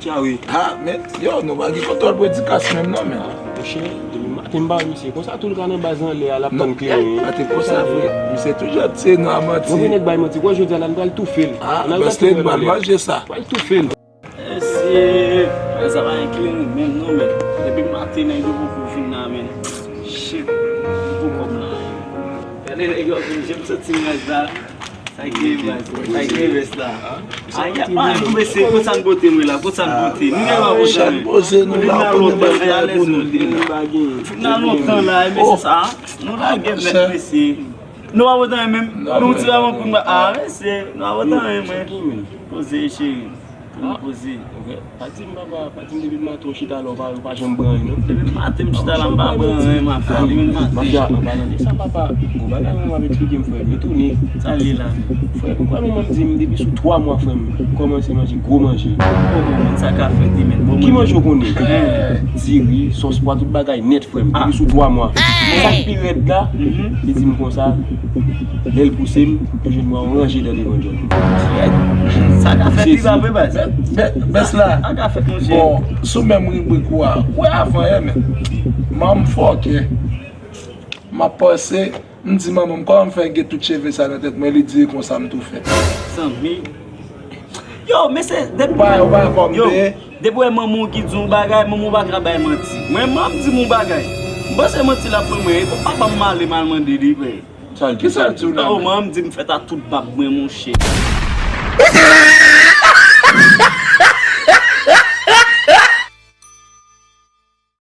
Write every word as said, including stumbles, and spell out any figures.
Sa wi. Ha, men, yo, nou pa gen kontwòl predikas menm non, men. Monchè, depi maten m pa wè misye. Konsa tou l ka nan baz anlè a, l ap tann kleren. Atè konsa vre. Misye toujou ap tiye nou a manti. Mwen vin nèg bay manti. Kwè jodi a la, n pral toufe l. Ah, bèste, n pral manje sa. Pral toufe l. Mesye, men sa pa gen kleren menm non, men. Depi maten nèg yo poko vin la, men. Shit, m poko kòb la. Gade nèg yo vin, jan m santi m rès la. Sa ki rès, sa ki rès la. Ay, ay, mesye, kot sa n pote m la, kot sa n pote m. Nou gen pa poze nou la, nou pa poze nou la. Fin nan lontan la, mesye sa. Nou lage mèt, mesye. Nou pa pote anyen menm. Nou ti pa ban kout ba. Ah, mesye, nou pa pote anyen, mwen. Poze, cheri. Poze. Pa di m papa, pa di m depi maten w chita la, w pa, w pa janm pran anyen non. Depi maten m chita la, m pa pran anyen, mafya. Depi maten. Mafya, an palan de sa, papa, gon bagay manman m ap eksplike m, frè m, li tounen. Sa l ye la? Frè m, ou kwè manman m di m depi sou twa mwa, frè m, kòmanse manje gwo manje. Oh, men sa ka fèt, men bon. Ki manje w konnen? Diri, sòs pwa, tout bagay nèt, frè m, depi sou twa mwa. Sa k pi rèd la, li di m konsa, lè l pouse m, yo jwenn mwen yon ranje dan devan djòl. Sa ka fèt, li pa vre, baz. Bès la. Sa ka fèt, monchè. Bon, sou menm ribrik ou a, ou wè avan yè, men. Manm fòkè. M ap panse, m di manman m, kòman m fè gen tout cheve sa nan tèt mwen, li di e konsa m tou fèt. Zanmi. Yo, mesye, depi. Ou pa, ou pa kòm yo, depi wè manman w ki di yon bagay, manman w pa ka bay manti. Mwen, manman m di m yon bagay. M panse manti l ap ban mwen, e papa m m ale m al mande li, frè. Sa l di, sa l di w la? Oh, manman m di m fèt a tout bab mwen, monchè.